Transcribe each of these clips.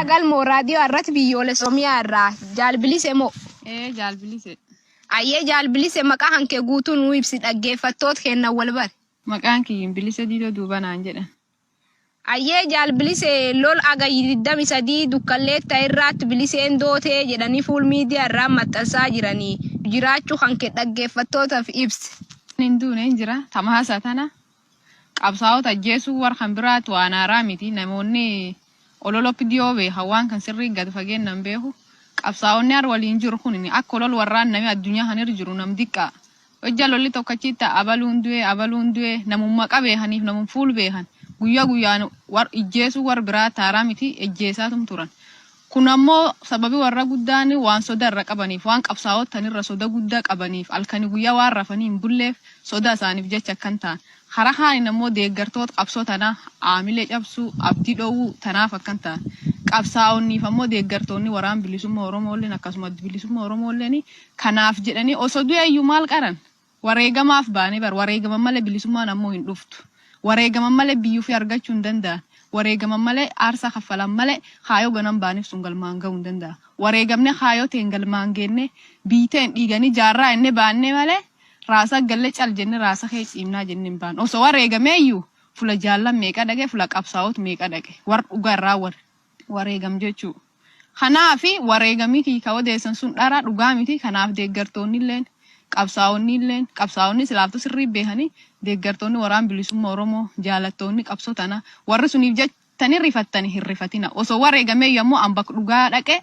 Yaa Galmoo raadiyoo irratti biyyoolessa Oromiyaa irraa Jaalbilise moo? Ee, Jaalbilise. Ayyee Jaalbilise, maqaa hankee guutuu nuu ibsi, dhaggeeffattoota kennan wal bare. Maqaan kiyyin Bilisa Diidoo Duubanaan jedhan. Ayyee Jaalbilise, lol aga 23 Dukkalleetta irraatti biliseen dootee jedhanii fuul miidiyaa irraa maxxansaa jiranii, jiraachuu hankee dhaggeeffattootaaf ibsi. Hin duune, hin jira. Tamaasa tana qabsaa'ota ajjeesuu warra kan biraatu waan haaraa miti. Namoonni olola OPDO beekan waan kan sirrii gad fageennan beeku. Qabsaa'onni har waliin jiru kun akka olol warraan nami addunyaa kan irra jiru nam diqqaa. Hojja lolli tokkachitti abaluun du'e, abaluun du'e, namummaa qabeekaniif namum fuul beekan. Guyyaa guyyaan war ijjeesuu warra biraa taaraa miti, ejjeesaatum turan. Kun ammoo sababi warra guddaan waan soda irra qabaniif, waan qabsaa'otan irra soda guddaa qabaniif, halkanii guyyaa waan rafanii hin bulleef, soda isaaniif jecha akkan ta'an. Karaa kaaniin ammoo deeggartoota qabsoo tanaa aamilee cabsuu, abdii dhoowwuu tanaaf akkan ta'an. Qabsaa'onniif ammoo deeggartoonni waraan bilisummaa Oromoolleen akkasuma bilisummaa Oromoolleen kanaaf jedhanii osoo du'eeyyuu maal qaran? Wareegamaaf baanee bar, wareegaman malee bilisummaan ammoo hin dhuftu. Wareegaman malee biyyuu fi argachuu hin danda'an. Wareegaman malee, aarsaa kaffalan malee, kaayoo ganan baaniif sun galmaan ga'uu hin danda'a. Wareegamne kaayoo ta'een galmaan geenne, biiteen dhiiganii jaarraa inni baanne malee, raasa galle cal jenne raasa kee ciimnaa jenne hin baanne. Osoo wareegameeyyuu fula jaallan meeqa dhaqe, fula qabsaa'ota meeqa dhaqe, war dhugaa irraa wareegam jechuu. Kanaafi wareegamii kiyya odeessan sun dhara, dhugaa miti. Kanaaf deeggartoonni illeen, qabsaa'onni illeen, qabsaa'onni silaaftuu sirrii beekanii, deeggartoonni waraan bilisummaa Oromoo, jaalattoonni qabsoo tana, warri suniif jettanii rifattanii hin rifatina. Osoo wareegamee yommuu an bakka dhugaa dhaqe,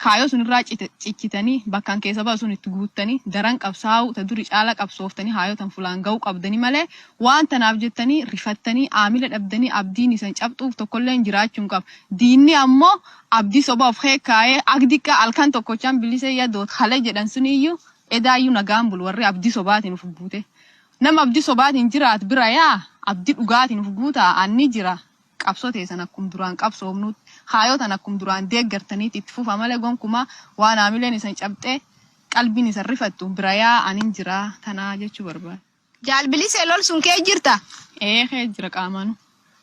kaayoo sunirraa cichitanii bakkaan keessa ba'u sun itti guuttanii daran qabsaa'uu ta duri caala qabsooftanii haayoo tan fulaan ga'uu qabdanii malee, waan tanaaf jettanii rifattanii aamila dhabdanii abdiin isan cabxuuf tokkolleen jiraachuu hin qabu. Diinni ammoo abdii soba of kaayee agdiqqa halkan tokkochaan bilisee yadoot halee jedhan suniyyuu edaayyuu nagaan bulu, warri abdii sobaatiin uf guute. Nama abdii sobaatiin jiraat bira yaa, abdii dhugaatiin uf guutaa, anni jira. Qabsoo teessan akkum duraan qabsoomnuutti, kaayoo tan akkum duraan deeggartaniitti itti fufa malee, gonkumaa waan haamileen isan cabxee qalbiin isan rifattu bira yaa, anin jira tanaa jechuu barbaada. Jaalbilisee, lol sun kee jirta? Ee, kee jira qaamaanu.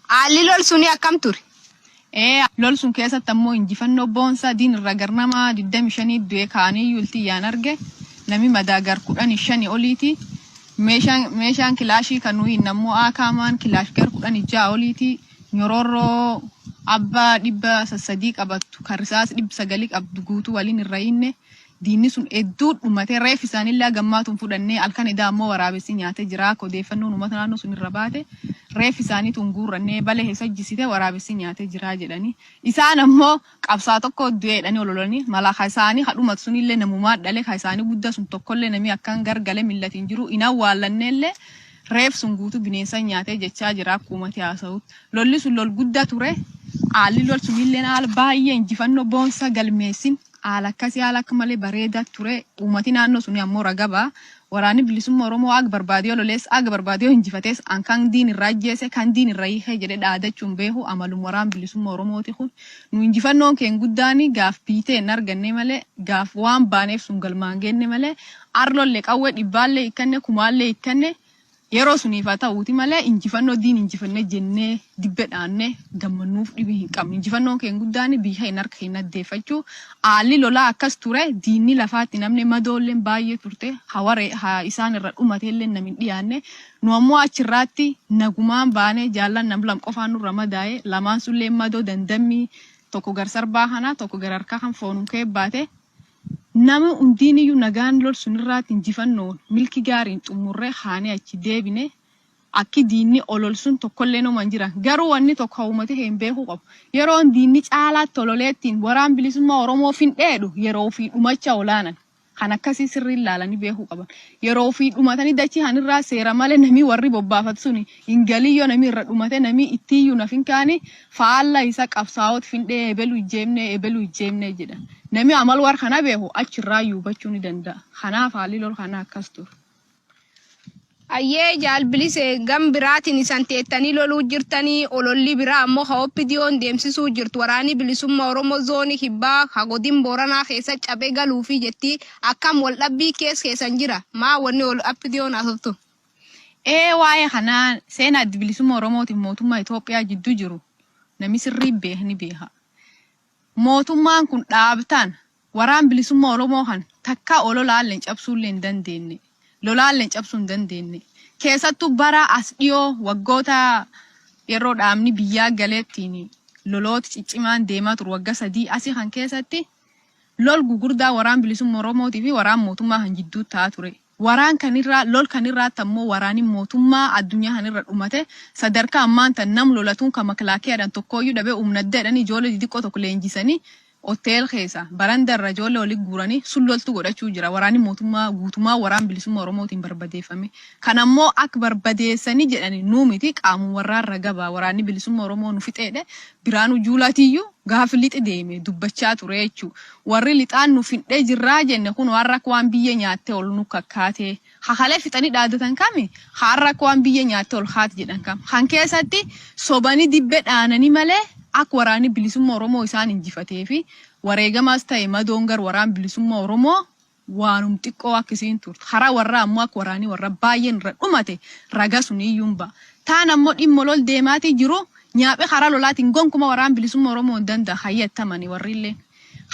Haalli lol sunii akkam ture? Ee, lol sun keessatti ammoo injifannoo boonsaa, diin irra garnama 25 du'e kaanii yulti yaan arge, nami madaa gar 15 oliiti. Meeshaan kilaashii kan nuyi nammoo akaamaan kilaash gar 16 oliiti. Nyororroo abbaa 300 qabattu kan risaas 900 qabdu guutuu waliin irra hinne. Diinni sun hedduu dhumatee, reef isaanillee gammaatuun fudhannee, halkan edaa ammoo waraabessi nyaatee jira. Akka odeeffannoon uummata naannoo sun irra baate, reef isaanii tun guurrannee balee keessa jisite, waraabessi nyaatee jira jedhanii. Isaan ammoo qabsaa tokko du'eedhanii ololanii malaa isaanii hadhumatu sunillee namumaa dhale, ka isaanii guddaa sun tokkollee namni akkan gargale millatiin jiru hin awwaallanneellee, reef sun guutuu bineensa nyaatee jechaa jira akka uummati haasa'utti. Lolli sun lol guddaa ture. Haalli lol sunillee haala baay'ee injifannoo boonsa galmeessin, haala akkasii, haala akka malee bareedaa ture. Uummati naannoo suni ammoo ragabaa. Waraanni bilisummaa Oromoo aga barbaadee lolees, aga barbaadee injifatees, an kan diin irraa ajjeese, kan diin irra hiikee jedhee dhaadachuun beeku, amalum waraan bilisummaa Oromooti kun. Nu injifannoon keen guddaan gaaf biitee hin arganne malee, gaaf waan baaneef sun galmaan geenne malee, arlollee qawwee dhibbaallee hiikkanne, kumaallee hiikkanne, yeroo suniif haa ta'uuti malee, injifannoo diin injifanne jennee dibbe dhaanne gammannuuf dhibii hin qabnu. Injifannoon keen guddaan biyya hin harka hin addeeffachuu. Haalli lolaa akkas ture, diinni lafaatti namni madoolleen baay'ee turte, haware haa isaan irra dhumateellee namni hin dhiyaanne. Nu ammoo achirraatti nagumaan baanee, jaallan nam lam qofaan nurra madaa'e, lamaan sunillee madoo dandammii, tokko gar sarbaa kana, tokko gar harkaa kan foonum kee baate. Nama hundiiniyyuu nagaan lol sunirraatti injifannoon milki gaariin xumurree haanee achi deebine, akki diinni olol sun tokkollee nama hin jiran. Garuu wanni tokko uummati hin beekuu qabu. Yeroon diinni caalaatti ololeettiin waraan bilisummaa Oromoo findheedhu yeroo ofii dhumacha olaanan. Kan akkasii sirrii ilaalanii beekuu qaban. Yeroo ofii dhumatanii dachii hanirraa seera malee namni warri bobbaafatu suni hin galiyyoo, namni irra dhumate, namni ittiiyyuu naf hin kaani, faalla isa qabsaa'oot findhee ebelu ijjeemne, ebelu ijjeemne jedha. Namni amal war kana beeku achirraa hubachuu ni danda'a. Kanaaf haalli lol kana akkas ture. Ayyee Jaalbilise, gam biraatiin isan teettanii loluu jirtanii, ololli biraa ammoo ha OPDO'n deemsisuu jirtu waraanni bilisummaa Oromoo zoonii kibbaa ha godin Booranaa keessa cabee galuufi jetti, akkam wal dhabbii keessa keessan jira? Maa wanni ol OPDO'n haasoftu? Ee, waa'ee kanaa seenaa adda bilisummaa Oromootiin mootummaa Itoophiyaa jidduu jiru namni sirrii beekni beeka. Mootummaan kun dhaabtaan waraan bilisummaa Oromoo kan takkaa ololaallee cabsuullee hin dandeenye. Lolaallee cabsuu hin dandeenye. Keessattuu bara as dhiyoo waggoota yeroo dhaabni biyyaa galeettiin loloota ciccimaan deemaa turu waggaa 3 asii kan keessatti lol gugurdaa waraan bilisummaa Oromootii fi waraan mootummaa kan jidduu ta'aa ture. Waraan kanirraa lol kanirraatti ammoo waraanni mootummaa addunyaa kanirra dhumate sadarkaa ammaan tan nam lolatuun kan makalaakiyaadhaan tokkooyyuu dhabee humna addaadhaan ijoollee xixiqqoo tokko leenjisanii hotel keessa barandarra ijoollee olii guuranii sun loltu godhachuu jira. Waraanni mootummaa guutummaa waraan bilisummaa Oromootiin barbadeeffame. Kan ammoo akka barbadeessanii jedhani nuu miti, qaamuma warraarra gabaa waraanni bilisummaa Oromoo nu fixeedhe. Biraanuu Juulaatiyyuu gaafa lixi deeme dubbachaa ture jechuudha. Warri lixaan nu findhee jirraa jenne kun warra akka waan biyya nyaattee ol nu kakkaatee. Hakalee fixanii dhaadatan kami har'a akka waan biyya nyaattee ol haati jedhan kam. Kan keessatti sobanii dibbee dhaananii malee akka waraanni bilisummaa Oromoo isaan injifatee fi wareegamaas ta'e madoon gar waraan bilisummaa Oromoo waanum xiqqoo akka isiin turte. Karaa warraa ammoo akka waraanii warra baay'een irra dhumate raga sun iyyuu hin ba'a. Taan ammoo dhimma lol deemaatii jiru nyaaphee karaa lolaatiin gonkuma waraan bilisummaa Oromoo hin danda'a hayyattamani warri illee.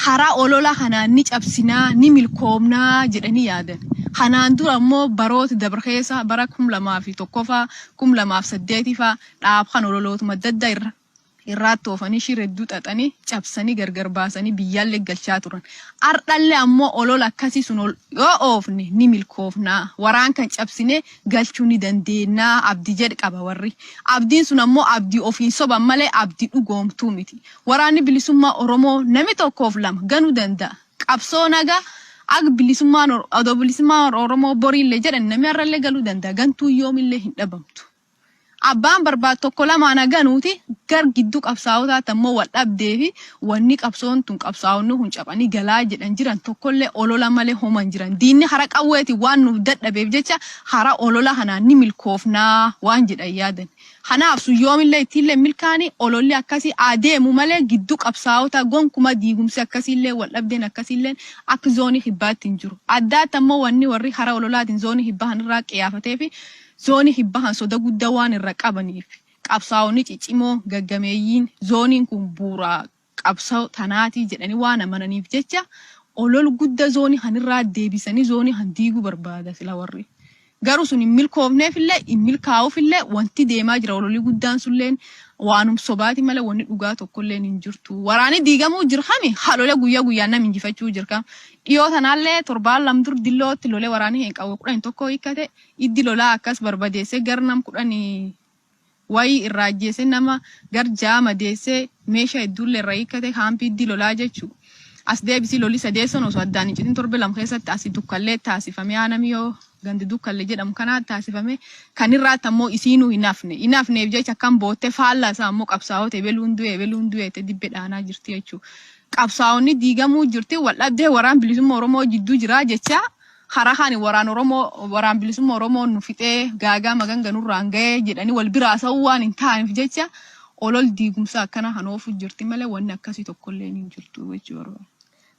Karaa olola kanaan ni cabsinaa, ni milkoomnaa jedhanii yaadan. Kanaan dura ammoo baroota dabre keessa bara 2001faa, 2008faa dhaab kan ololootuma adda addaa irraatti oofanii shira hedduu xaxanii cabsanii gargar baasanii biyyaallee galchaa turan. Ardhallee ammoo olola akkasii sun yoo oofne ni milkoofnaa. Waraan kan cabsine galchuu ni dandeennaa abdii jedhu qaba warri. Abdiin sun ammoo abdii ofiin soban malee abdii dhugoomtuu miti. Waraanni bilisummaa Oromoo nami tokkoof lama ganuu danda'a. Qabsoo nagaa akka bilisummaan odoo bilisummaan Oromoo boriillee jedhan namni har'allee galuu danda'a. Gantuu yoomillee hin dhabamtu. Abbaan barbaadu tokko lamaan haganuuti gar gidduu qabsaa'otaatti ammoo wal dhabdee fi wanni qabsoon tun qabsaa'onni kun caphanii galaa jedhan jiran tokkollee olola malee homan jiran. Diinni hara qawweeti waan nuuf dadhabeef jecha hara olola kanaan ni milkoofnaa waan jedhan yaadan. Kanaaf sun yoomillee ittiillee milkaanii ololli akkasii adeemu malee gidduu qabsaa'ota gonkuma diigumsi akkasiillee wal dhabdeen akkasiillee akka zoonii kibbaatti hin jiru. Addaatti ammoo wanni warri hara ololaatiin zoonii kibbaa kanarraa qiyaafatee fi zoonii kibbaa kan soda guddaa waan irra qabaniif qabsaa'onni ciccimoo gaggameeyyiin zooniin kun bu'uura qabsoo tanaatii jedhanii waan amananiif jecha olol guddaa zoonii kanirraa deebisanii zoonii kan diiguu barbaada sila warri. Garuu sun hin milkoofneefillee hin milkaa'uufillee wanti deemaa jira ololii guddaan sulleen waanum sobaati malee wanni dhugaa tokkolleen hin jirtu. Waraanni diigamuu jirkami halolee guyyaa guyyaan nam injifachuu jirkam. Dhiyoo tanaallee torbaan lam dur dillootti lolee waraanni hin qabu 11 hiikkate iddi lolaa akkas barbadeessee gar nam kudhanii wayii irraa ajjeese nama gar ja'a madeessee meeshaa hedduullee irraa hiikkate kaampii iddi lolaa jechuudha. As deebisii lolli sadeessoon osoo addaan hin citin torbe lama keessatti asii dukkallee taasifame aanami yoo gandi dukkallee jedhamu kanaa taasifame kan irraatti ammoo isiinuu hin hafne. Hin hafneef jecha akkam boottee faallaa isaa ammoo qabsaa'ota ebeluun du'e ebeluun du'e jettee dibbe dhaanaa jirti jechuudha. Qabsaa'onni diigamuu jirti wal dhabdee waraan bilisummaa Oromoo jidduu jiraa jecha karaa kan waraan Oromoo waraan bilisummaa Oromoo nu fixee gaagaa maganga nurraan ga'ee jedhanii wal biraa sa'uu waan hin taaneef jecha olol diigumsa akkana kan oofu jirti malee wanni akkasii tokkollee hin jirtu jechuu barbaada.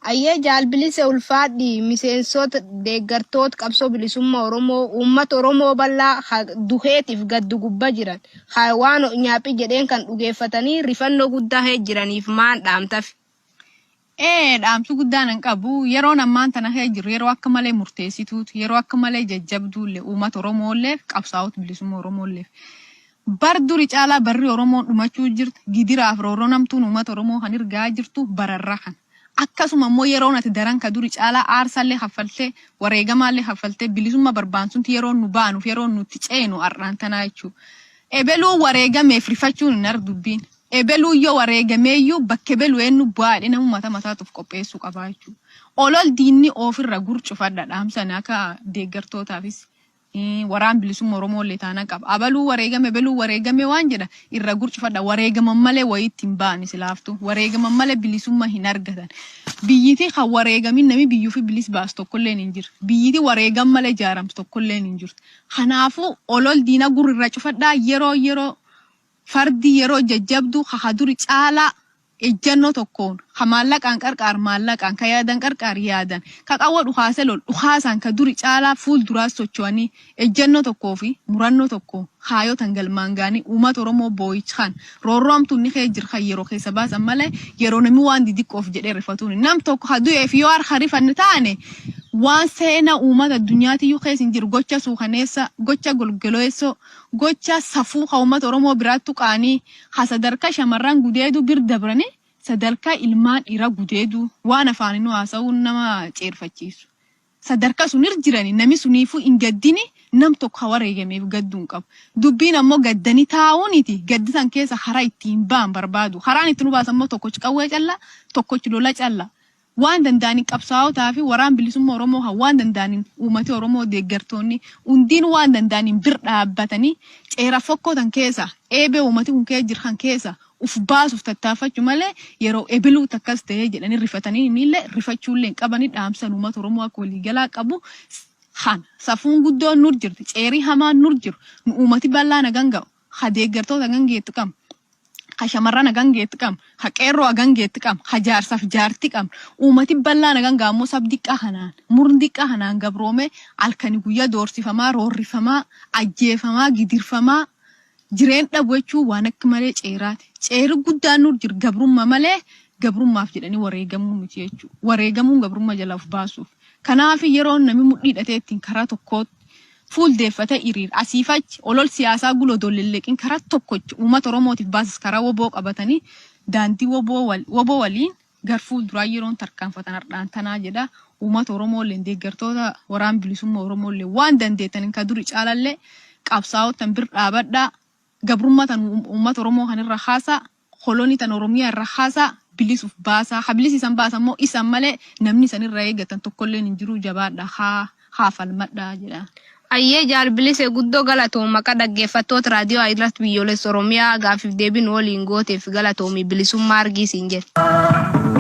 Ayyee jaalbilise ulfaadhi miseensota deeggartoota qabsoo bilisummaa Oromoo uummata Oromoo bal'aa duheetiif gaddu gubba jiran waan nyaaphi jedheen kan dhugeeffatanii rifannoo guddaa hee jiraniif maan dhaamtaf. Ee, dhaamsi guddaan hin qabu. Yeroon ammaan tana kee jiru yeroo akka malee murteessituuti. Yeroo akka malee jajjabduullee uummata Oromoolleef qabsaa'ota bilisummaa Oromoolleef. Bar duri caalaa barri Oromoon dhumachuu jirtu gidiraaf roorroo namtuun uummata Oromoo kan ergaa jirtu bararraa kan. Akkasuma immoo yeroon ati daran ka duri caalaa aarsaallee kaffaltee wareegamaallee kaffaltee bilisummaa barbaansunti yeroon nu baanuuf yeroon nutti ceenu har'aan tanaa jechuudha. Ebeluu wareegameef rifachuun hin ardubbiin. Ebeluu yoo wareegameeyyuu bakka ebeluu eenyu bu'aadhe nama mata mataatuuf qopheessuu qabaa jechuudha. Olol diinni ofirra gurcufadha dhaamsan akka deeggartootaafis. Waraan bilisummaa Oromooillee taanaan qaba. Abaluu wareegame ebeluu wareegame waan jedha irra gurcufadha. Wareegaman malee wayiitti hin ba'ani silaaftu. Wareegaman malee bilisummaa hin argatan. Biyyiti kan wareegamin nami biyyuu fi bilis baasu tokkolleen hin jiru. Biyyiti wareegam malee ijaaramtu tokkolleen hin jirtu. Kanaafuu olol diina gurri irra cufadhaa yeroo yeroo fardi yeroo jajjabduu kakaduri caalaa Ejjannoo tokkoon ka maallaqaan qarqaar maallaqaan, ka yaadan qarqaar yaadan, ka qawwa dhukaase lol dhukaasaan, ka duri caalaa fuul duraas socho'anii ejjannoo tokkoo fi murannoo tokko kaayotan galmaan ga'anii uummata Oromoo boo'icha kan roorroo hamtuun ni kee jira kan yeroo keessa baasan malee yeroo namni waan didiqqoof jedhee rifatuun nam tokko ha du'eef yoo harka rifanne taane waan seenaa uummata addunyaatiyyuu keessa hin jiru. Gocha suukaneessa, gocha golgoloessoo, gocha safuu ka uummata Oromoo biraattu qaanii ha sadarkaa shamarran gudeeduu bir dabranii sadarkaa ilmaan dhiiraa gudeeduu waan afaaninu haasa'uun nama ceerfachiisu. Sadarkaa sunir jirani nami suniifuu hin gaddini, nam tokko ha wareegameef gadduu hin qabu. Dubbiin ammoo gaddanii taa'uuniti, gaddisan keessa karaa ittiin ba'an barbaadu. Karaan itti nu baasan immoo tokkochi qawwee calla, tokkochi lola calla. Waan danda'aniin qabsaa'otaa fi waraan bilisummaa Oromoo kan waan danda'aniin uummati Oromoo deeggartoonni hundiin waan danda'aniin bir dhaabbatanii ceera fokkootan keessa eebee uummati kun kee jiru kan keessa uf baasuuf tattaaffachuu malee yeroo ebiluu takkas ta'ee jedhanii rifatanii innillee rifachuullee hin qabanii. Dhaamsan uummata Oromoo akka waliigalaa qabu kana. Safuun guddoon nur jirti, ceerii hamaan nur jiru, nu uummati bal'aa nagan ga'u ha deeggartoota hagan geettu qabna, ha shamarran hagan geettu qabna, ha qeerroo hagan geettu qabna, ha jaarsaaf jaartii qabna. Uummati bal'aan hagan ga'u ammoo sab diqqaa kanaan, murni diqqaa kanaan gabroome halkanii guyyaa doorsifamaa, roorrifamaa, ajjeefamaa, gidirfamaa jireen dhabu jechuun waan akka malee ceeraati. Ceerri guddaan nur jiru gabrummaa malee gabrummaaf jedhanii wareegamuu miti jechuudha. Wareegamuun gabrummaa jala of baasuuf. Kanaaf yeroo namni mudhii hidhatee ittiin karaa tokkootti fuuldeeffatee hiriira asiif achi olol siyaasaa guloo dollelleqin karaa tokkochi uummata Oromootiif baasas karaa woboo qabatanii daandii woboo waliin gar fuulduraa yeroon tarkaanfatan hardhaan tanaa jedha. Uummata Oromoo illee, deeggartoota waraan bilisummaa Oromoo illee, waan dandeettaniin ka duri caalallee qabsaa'otan bir dhaabadhaa. Gabrummaa tan uummata Oromoo kan irra haasaa, kolonii tan Oromiyaa irra haasaa, bilisuuf baasaa. Ha bilisiisan baasa immoo isan malee namni isan irra eeggatan tokkolleen hin jiru. Jabaadha, haa falmadhaa jedha. Ayyee jaal Bilisee, guddoo galatoom. Maqaa dhaggeeffattoota raadiyoo irratti biyyoolessa Oromiyaa gaafiif deebiin waliin gooteef galatoomii, bilisummaa argii siin jedhe.